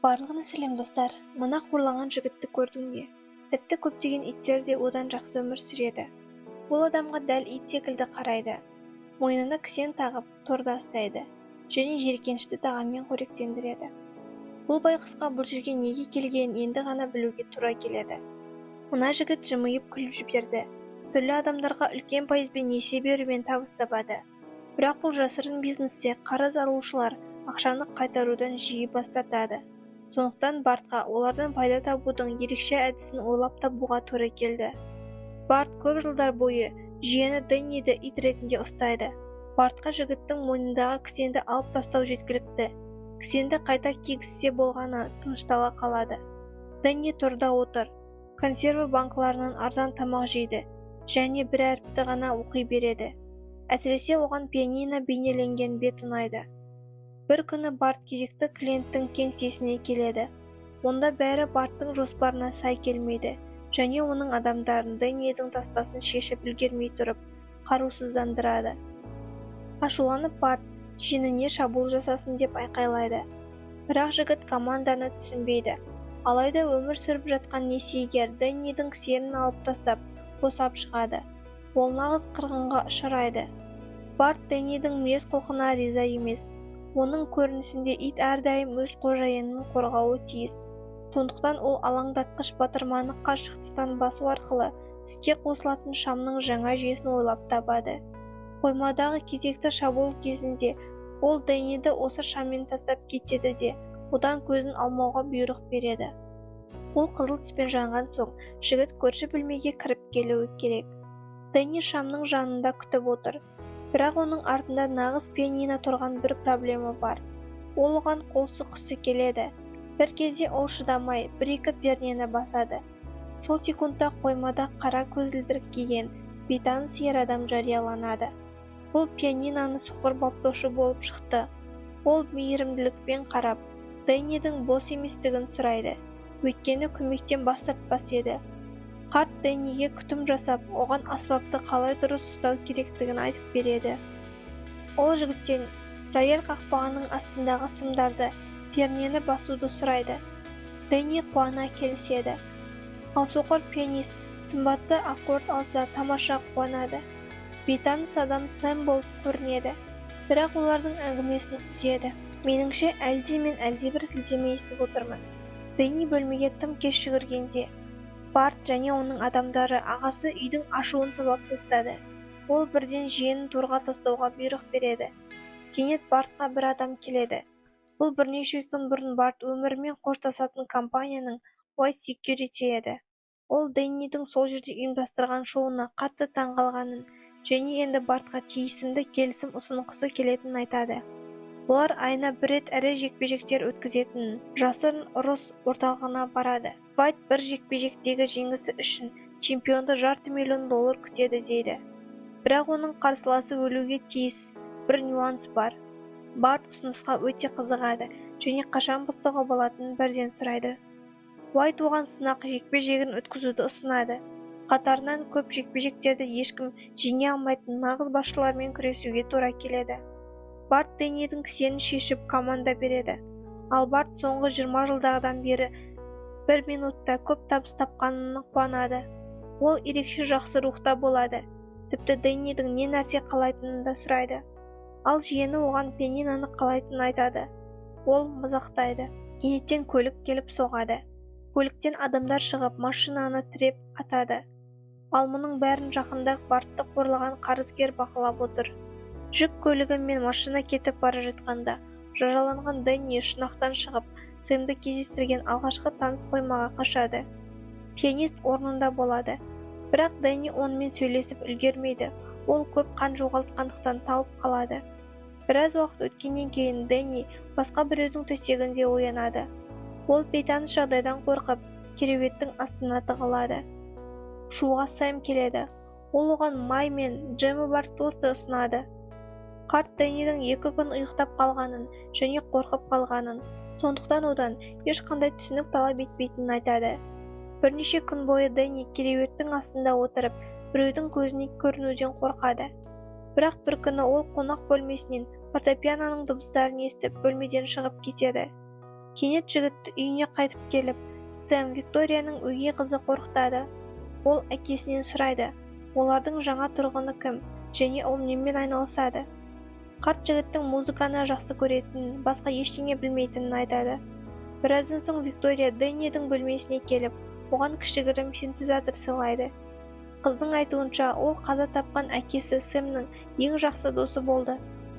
Барлығына сәлем, достар! Мына қорланған жігітті көрдің бе? Тіпті көптеген иттер де одан жақсы өмір сүреді. Ол адамға дәл ит секілді қарайды. Мойнына кісен тағып, торда ұстайды және жиіркенішті тағаммен қоректендіреді. Бұл байқұсқа бұл жерге неге келгенін енді ғана білуге тура келеді. Мына жігіт жымиып күліп жіберді. Түрлі адамдарға үлкен пайызбен несие берумен табыс табады. Бірақ бұл жасырын бизнесте қарыз алушылар ақшаны қайтарудан жиі бас тартады. Сондықтан Бартқа олардан пайда табудың ерекше әдісін ойлап табуға тура келді. Барт көп жылдар бойы жиені Дэнниді ит ретінде ұстайды. Бартқа жігіттің мойнындағы кісенді алып тастау жеткілікті. Кісенді қайта кигізсе болғаны, тыныштала қалады. Дэнни торда отыр. Консерві банкаларынан арзан тамақ жейді және бір әріпті ғана оқи береді. Әсіресе оған пианино бейнеленген бет ұнайды. Бір күні Барт кезекті клиенттің кеңсесіне келеді. Онда бәрі Барттың жоспарына сай келмейді және оның адамдарын Дэннидің таспасын шешіп үлгермей тұрып қарусыздандырады. Ашуланып, Барт жиеніне шабуыл жасасын деп айқайлайды. Бірақ жігіт команданы түсінбейді. Алайда өмір сүріп жатқан несиегер Дэннидің кісенін алып тастап, босап шығады. Ол нағыз қырғынға ұшырайды. Барт Дэннидің мінез-құлқына риза емес. Оның көрінісінде ит әрдайым өз қожайынын қорғауы тиіс. Сондықтан ол алаңдатқыш батырманы қашықтықтан басу арқылы іске қосылатын шамның жаңа жүйесін ойлап табады. Қоймадағы кезекті шабуыл кезінде ол Дэнниді осы шаммен тастап кетеді де, одан көзін алмауға бұйрық береді. Ол қызыл түспен жанған соң, жігіт көрші бөлмеге кіріп келуі керек. Дэнни шамның жанында күтіп отыр. Бірақ оның артында нағыз пианино тұрған бір проблема бар. Ол оған қол сұққысы келеді. Бір кезде ол шыдамай, бір-екі пернені басады. Сол секундта қоймада қара көзілдірік киген бейтаныс ер адам жарияланады. Бұл пианиноны соқыр баптаушы болып шықты. Ол мейірімділікпен қарап, Дэннидің бос еместігін сұрайды. Өйткені көмектен бас тартпас еді. Қарт Дэнниге күтім жасап, оған аспапты қалай дұрыс ұстау керектігін айтып береді. Ол жігіттен рояль қақпағының астындағы сымдарды пернені басуды сұрайды. Дэнни қуана келіседі. Ал соқыр пианист сымбатты аккорд алса, тамаша қуанады. Бейтаныс адам Сэм болып көрінеді. Бірақ олардың әңгімесін үзеді. Меніңше, әлде мен әлдебір сілтеме естіп отырмын. Дэнни бөлмеге тым кеш жүгіргенде, Барт және оның адамдары ағасы үйдің ашуын сабап тастады. Ол бірден жиенін торға тастауға бұйрық береді. Кенет Бартқа бір адам келеді. Бұл бірнеше күн бұрын Барт өмірімен қоштасатын компанияның White Security еді. Ол Дэннидің сол жерде ұйымдастырған шоуына қатты таңғалғанын және енді Бартқа тиісімді келісім ұсынғысы келетінін айтады. Олар айына бір рет ірі жекпе-жектер өткізетін жасырын ұрыс орталығына барады. Вайт бір жекпе-жектегі жеңісі үшін чемпионды 500 000 доллар күтеді дейді. Бірақ оның қарсыласы өлуге тиіс. Бір нюанс бар. Барт ұсынысқа өте қызығады және қашан бастауға болатынын бірден сұрайды. Уайт оған сынақ жекпе-жегін өткізуді ұсынады. Қатарынан көп жекпе-жектерді ешкім жеңе алмайтын нағыз басшылармен күресуге тура келеді. Барт Дэннидің кісенін шешіп, команда береді. Ал Барт соңғы 20 жылдағыдан бері бір минутта көп табыс тапқанына қуанады. Ол ерекше жақсы рухта болады. Тіпті Дэннидің не нәрсе қалайтынын да сұрайды. Ал жиені оған пианиноны қалайтынын айтады. Ол мазақтайды. Кенеттен көлік келіп соғады. Көліктен адамдар шығып, машинаны тіреп атады. Ал мұның бәрін жақында Бартты қорлаған қарызгер бақылап отыр. Жүк көлігі мен машина кетіп бара жатқанда, жараланған Дэнни шұнақтан шығып, Сэмді кездестірген алғашқы таныс қоймаға қашады. Пианист орнында болады. Бірақ Дэнни онымен сөйлесіп үлгермейді. Ол көп қан жоғалтқандықтан талып қалады. Біраз уақыт өткеннен кейін Дэнни басқа біреудің төсегінде оянады. Ол бейтаныс жағдайдан қорқып, кереуеттің астына тығылады. Шоуға Сэм келеді. Ол оған май мен джемі бар тосты ұсынады. Қарт Дэннидің 2 күн ұйықтап қалғанын және қорқып қалғанын, сондықтан одан ешқандай түсінік талап етпейтінін айтады. Бірнеше күн бойы Дэнни кереуеттің астында отырып, біреудің көзіне көрінуден қорқады. Бірақ бір күні ол қонақ бөлмесінен фортепианоның дыбыстарын естіп, бөлмеден шығып кетеді. Кенет жігіт үйіне қайтып келіп, Сэм Викторияның өгей қызы қорқытады. Ол әкесінен сұрайды, олардың жаңа тұрғыны кім және ол немен айналысады. Қарт жігіттің музыканы жақсы көретінін, басқа ештеңе білмейтінін айтады. Біраздан соң Виктория Дэннидің бөлмесіне келіп, оған кішігірім синтезатор сыйлайды. Қыздың айтуынша, ол қаза тапқан әкесі Сэмнің ең жақсы досы болды.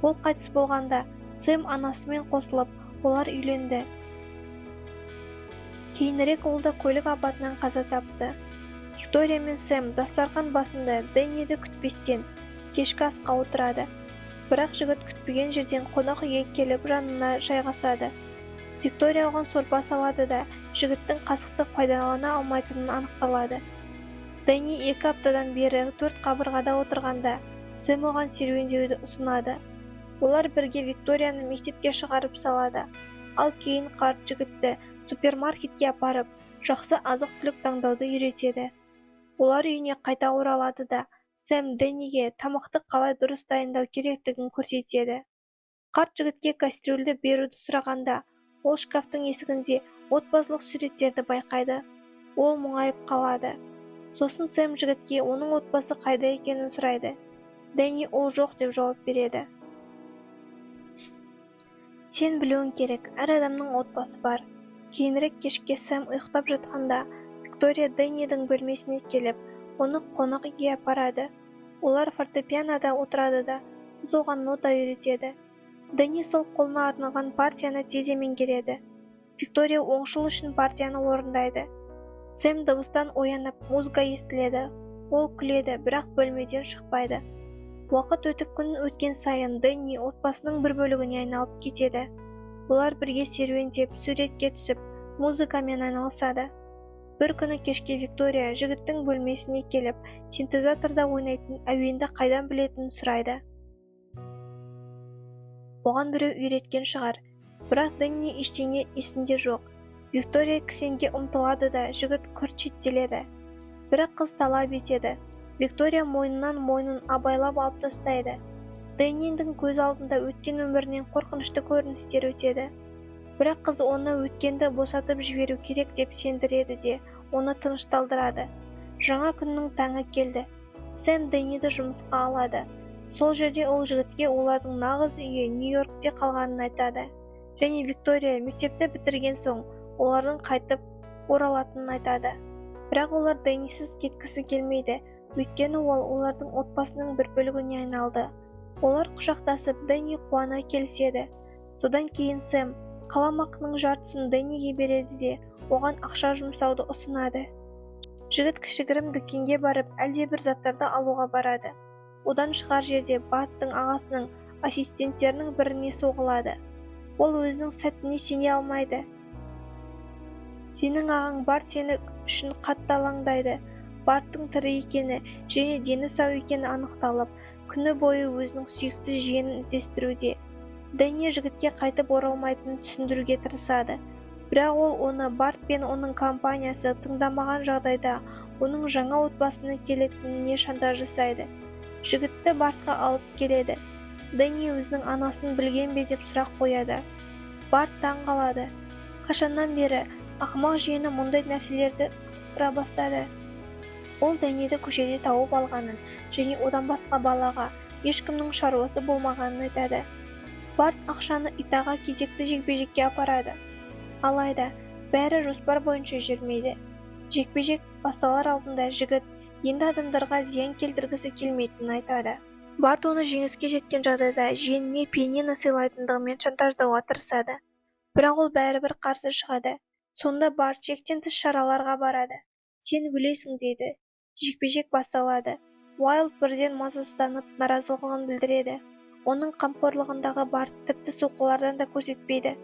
Ол қайтыс болғанда, Сэм анасымен қосылып, олар үйленді. Кейінірек ол да көлік апатынан қаза тапты. Виктория мен Сэм дастархан басында Дэнниді күтпестен кешкі асқа отырады. Бірақ жігіт күтпеген жерден қонақ үйге келіп жанына жайғасады. Виктория оған сорпа салады да, жігіттің қасықты пайдалана алмайтынын анықталады. Дэнни 2 аптадан бері 4 қабырғада отырғанда, Сэм оған серуендеуді ұсынады. Олар бірге Викторияны мектепке шығарып салады, ал кейін қарт жігітті супермаркетке апарып, жақсы азық-түлік таңдауды үйретеді. Олар үйіне қайта оралады да, Сэм Дэнниге тамақты қалай дұрыс дайындау керектігін көрсетеді. Қарт жігітке кастрюльді беруді сұрағанда, ол шкафтың есігінде отбасылық суреттерді байқайды. Ол мұңайып қалады. Сосын Сэм жігітке оның отбасы қайда екенін сұрайды. Дэнни ол жоқ деп жауап береді. Сен білуің керек, әр адамның отбасы бар. Кейінірек кешке Сэм ұйықтап жатқанда, Виктория Дэннидің бөлмесіне келіп, оны қонақ үйге апарады. Олар фортепианода отырады да, қыз оған нота үйретеді. Дэнни сол қолына арналған партияны тез меңгереді. Виктория оңшыл үшін партияны орындайды. Сэм дыбыстан оянып, музыка естіледі. Ол күледі, бірақ бөлмеден шықпайды. Уақыт өтіп күн өткен сайын Дэнни отбасының бір бөлігіне айналып кетеді. Олар бірге серуендеп, суретке түсіп, музыкамен айналысады. Бір күні кешке Виктория жігіттің бөлмесіне келіп, синтезаторда ойнайтын әуенді қайдан білетінін сұрайды. Оған біреу үйреткен шығар, бірақ Дэнни ештеңе есінде жоқ. Виктория кісенге ұмтылады да, жігіт күрт шеттеледі. Бірақ қыз талап етеді. Виктория мойнынан мойнын абайлап алып тастайды. Дэннидің көз алдында өткен өмірінен қорқынышты көріністер өтеді. Бірақ қыз оны өткенді босатып жіберу керек деп сендіреді де, оны тынышталдырады. Жаңа күннің таңы келді. Сэм Дэнниді жұмысқа алады. Сол жерде ол жігітке олардың нағыз үйі Нью-Йоркте қалғанын айтады. Және Виктория мектепті бітірген соң олардың қайтып оралатынын айтады. Бірақ олар Дэннисіз кеткісі келмейді, өйткені ол олардың отбасының бір бөлігіне айналды. Олар құшақтасып, Дэнни қуана келіседі. Содан кейін Сэм қаламақының жартысын Дэнниге береді де, оған ақша жұмсауды ұсынады. Жігіт кішігірім дүкенге барып, әлдебір заттарды алуға барады. Одан шығар жерде Барттың ағасының ассистенттерінің біріне соғылады. Ол өзінің сәтіне сене алмайды. Сенің ағаң Барт сені үшін қатты алаңдайды. Барттың тірі екені және дені сау екені анықталып, күні бойы өзінің сүйікті жиенін іздестіруде. Дэнни жігітке қайтып оралмайтынын түсіндіруге тырысады. Бірақ ол оны Барт пен оның компаниясы тыңдамаған жағдайда оның жаңа отбасына келетініне шантаж жасайды. Жігітті Бартқа алып келеді. Дэнни өзінің анасын білген бе деп сұрақ қояды. Барт таң қалады. Қашаннан бері ақымақ жиені мұндай нәрселерді қызықтыра бастады. Ол Дэнниді көшеде тауып алғанын және одан басқа балаға ешкімнің шаруасы болмағанын айтады. Барт ақшаны Итаға кезекті жекпе-жекке апарады. Алайда бәрі жоспар бойынша жүрмейді. Жекпе-жек басталар алдында жігіт енді адамдарға зиян келтіргісі келмейтінін айтады. Барт оны жеңіске жеткен жағдайда жиеніне пианино сыйлайтындығымен шантаждауға тырысады. Бірақ ол бәрібір қарсы шығады. Сонда Барт шектен тыс шараларға барады. Сен өлесің дейді. Жекпе-жек басталады. Уайлд бірден мазасызданып наразылығын білдіреді. Оның қамқорлығындағы Барт тіпті соққылардан да көрсетпейді.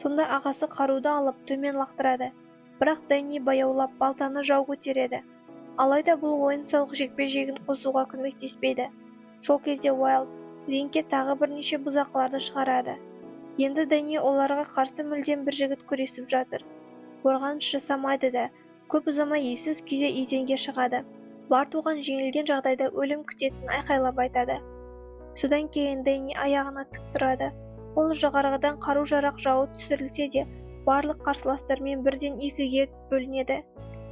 Сонда ағасы қаруды алып төмен лақтырады. Бірақ Дэнни баяулап балтаны жау көтереді. Алайда бұл ойын-сауық жекпе-жегін қосуға көмектеспейді. Сол кезде Уайлд рингке тағы бірнеше бұзақыларды шығарады. Енді Дэнни оларға қарсы мүлдем бір жігіт күресіп жатыр. Қорғаныш жасамайды да, көп ұзамай ессіз күйде еденге шығады. Барт оған жеңілген жағдайда өлім күтетінін айқайлап айтады. Содан кейін Дэнни аяғына тік тұрады. Ол жоғарғыдан қару-жарақ жауы түсірілсе де, барлық қарсыластармен бірден екіге бөлінеді.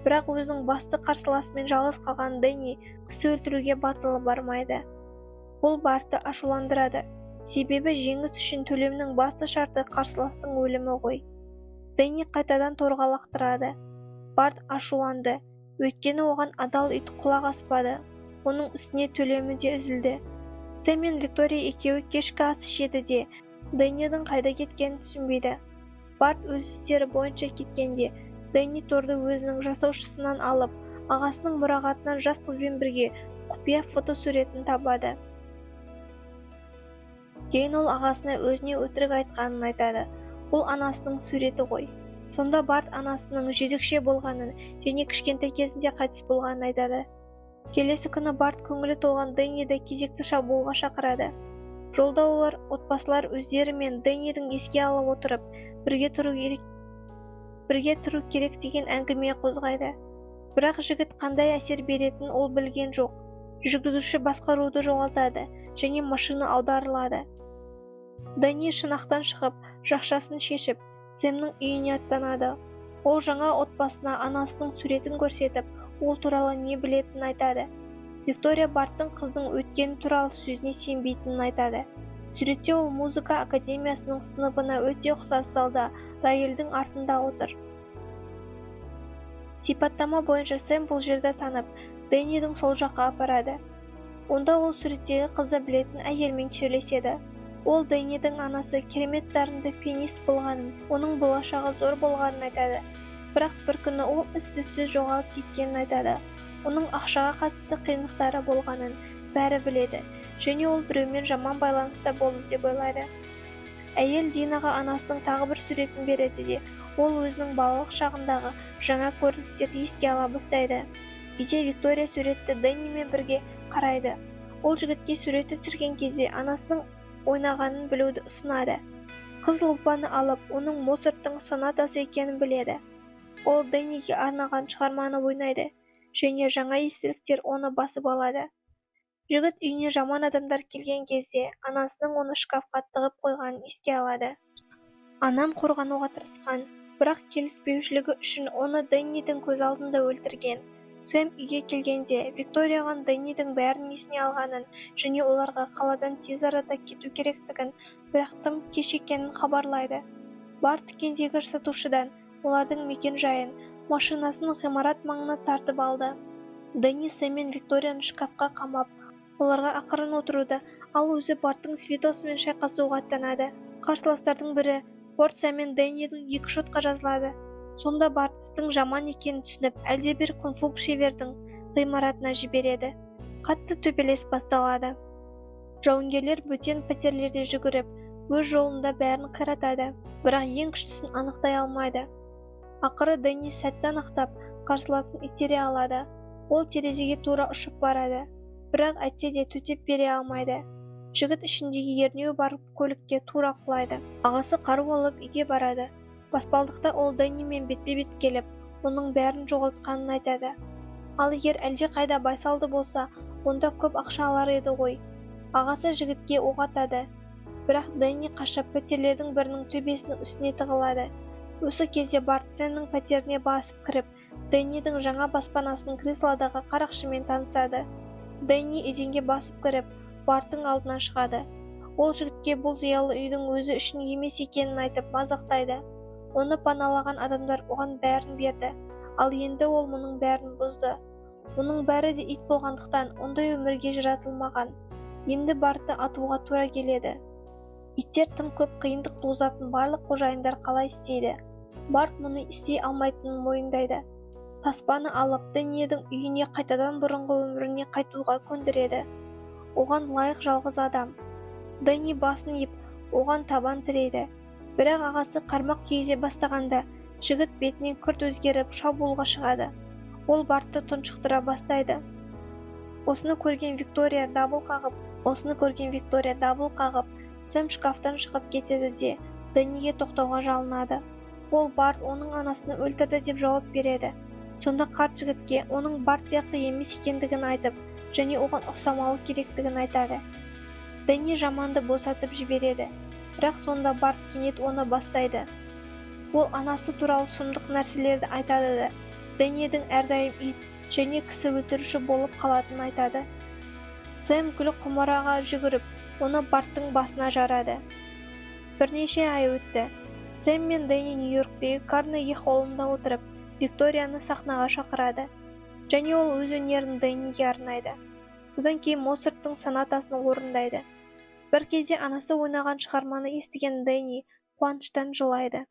Бірақ өзінің басты қарсыласымен жалғыз қалған Дэнни кісі өлтіруге батылы бармайды. Бұл Бартты ашуландырады. Себебі жеңіс үшін төлемнің басты шарты қарсыластың өлімі ғой. Дэнни қайтадан торға лақтырады. Барт ашуланды, өйткені оған адал ит құлақ аспады. Оның үстіне төлемі де үзілді. Сэм мен Виктория екеуі кешкі ас ішеді де, Дэннидің қайда кеткенін түсінбейді. Барт өз істері бойынша кеткенде, Дэнни торды өзінің жасаушысынан алып, ағасының мұрағатынан жас қызбен бірге құпия фотосуретін табады. Кейін ол ағасына өзіне өтірік айтқанын айтады. Бұл анасының суреті ғой. Сонда Барт анасының жезөкше болғанын және кішкентай кезінде қайтыс болғанын айтады. Келесі күні Барт көңілі толған Дэнниді кезекті шабуылға шақырады. Жолда олар отбасылар өздері мен Дэннидің еске ала отырып, бірге тұру керек деген әңгіме қозғайды. Бірақ жігіт қандай әсер беретінін ол білген жоқ. Жүргізуші басқаруды жоғалтады және машина аударылады. Дэнни шынақтан шығып, жақшасын шешіп, Сэмнің үйіне аттанады. Ол жаңа отбасына анасының суретін көрсетіп, ол туралы не білетінін айтады. Виктория Барттың қыздың өткені туралы сөзіне сенбейтінін айтады. Суретте ол музыка академиясының сыныбына өте ұқсас залда рояльдің артында отыр. Сипаттама бойынша Сэм бұл жерді танып, Дэннидің сол жаққа апарады. Онда ол суреттегі қызды білетін әйелмен сөйлеседі. Ол Дэннидің анасы керемет дарынды пианист болғанын, оның болашағы зор болғанын айтады. Бірақ бір күні ол із-түзсіз жоғалып кеткенін айтады. Оның ақшаға қатысты қиындықтары болғанын бәрі біледі және ол біреумен жаман байланыста болды деп ойлайды. Әйел Динаға анасының тағы бір суретін береді де, ол өзінің балалық шағындағы жаңа көріністерді еске ала бастайды. Үйде Виктория суретті Дэннимен бірге қарайды. Ол жігітке суретті түсірген кезде анасының ойнағанын білуді ұсынады. Қыз лупаны алып, оның Моцарттың сонатасы екенін біледі. Ол Дэнниге арналған шығарманы ойнайды және жаңа естеліктер оны басып алады. Жігіт үйіне жаман адамдар келген кезде анасының оны шкафқа тығып қойғанын еске алады. Анам қорғануға тырысқан, бірақ келіспеушілігі үшін оны Дэннидің көз алдында өлтірген. Сэм үйге келгенде, Виктория оған Дэннидің бәрін есіне алғанын және оларға қаладан тез арада кету керектігін, бірақ тым кеш екенін хабарлайды. Барт дүкендегі сатушыдан олардың мекен-жайын, машинасын ғимарат маңына тартып алды. Дэнни Сэм мен Викторияны шкафқа қамап, оларға ақырын отыруды, ал өзі Барттың свитосымен шайқасуға аттанады. Қарсыластардың бірі Порция мен Дэннидің екі шотқа жазылады. Сонда Барт істің жаман екенін түсініп, әлдебір кунг-фу шебердің ғимаратына жібереді. Қатты төбелес басталады. Жауынгерлер бөтен пәтерлерде жүгіріп, өз жолында бәрін қиратады, бірақ ең күштісін анықтай алмайды. Ақыры Дэнни сәтті анықтап, қарсыласын итере алады. Ол терезеге тура ұшып барады, бірақ әйтсе де төтеп бере алмайды. Жігіт ішіндегі ернеуі бар көлікке тура құлайды. Ағасы қару алып үйге барады. Баспалдақта ол Дэннимен бетпе-бет келіп, оның бәрін жоғалтқанын айтады. Ал егер әлдеқайда байсалды болса, онда көп ақша алар еді ғой. Ағасы жігітке оқ атады, бірақ Дэнни қашып, пәтерлердің бірінің төбесінің үстіне тығылады. Осы кезде Барт Сэмнің пәтеріне басып кіріп, Дэннидің жаңа баспанасының креслодағы қарақшымен танысады. Дэнни еденге басып кіріп, Барттың алдына шығады. Ол жігітке бұл зиялы үйдің өзі үшін емес екенін айтып мазақтайды. Оны паналаған адамдар оған бәрін берді, ал енді ол мұның бәрін бұзды. Оның бәрі де ит болғандықтан, ондай өмірге жаратылмаған. Енді Бартты атуға тура келеді. Иттер тым көп қиындық туғызатын барлық қожайындар қалай істейді? Барт мұны істей алмайтынын мойындайды. Таспаны алып, Дэннидің үйіне қайтадан бұрынғы өміріне қайтуға көндіреді. Оған лайық жалғыз адам. Дэнни басын иіп, оған табан тірейді. Бірақ ағасы қармақ кигізе бастағанда, жігіт бетінен күрт өзгеріп, шабуылға шығады. Ол Бартты тұншықтыра бастайды. Осыны көрген Виктория дабыл қағып, Сэм шкафтан шығып кетеді де, Дэнниге тоқтауға жалынады. Ол Барт оның анасын өлтірді деп жауап береді. Сонда қарт жігітке оның Барт сияқты емес екендігін айтып, және оған ұқсамауы керектігін айтады. Дэнни жаманды босатып жібереді. Бірақ сонда Барт кенет оны бастайды. Ол анасы туралы сұмдық нәрселерді айтады да, Дэннидің әрдайым ит және кісі өлтіруші болып қалатынын айтады. Сэм гүл құмыраға жүгіріп, оны Барттың басына жарады. Бірнеше ай өтті. Сэм мен Дэнни Нью-Йорктегі Карнеги холлында отырып, Викторияны сахнаға шақырады. Және ол өз өнерін Дэнниге арнайды. Содан кейін Моцарттың сонатасын орындайды. Бір кезде анасы ойнаған шығарманы естіген Дэнни қуаныштан жылайды.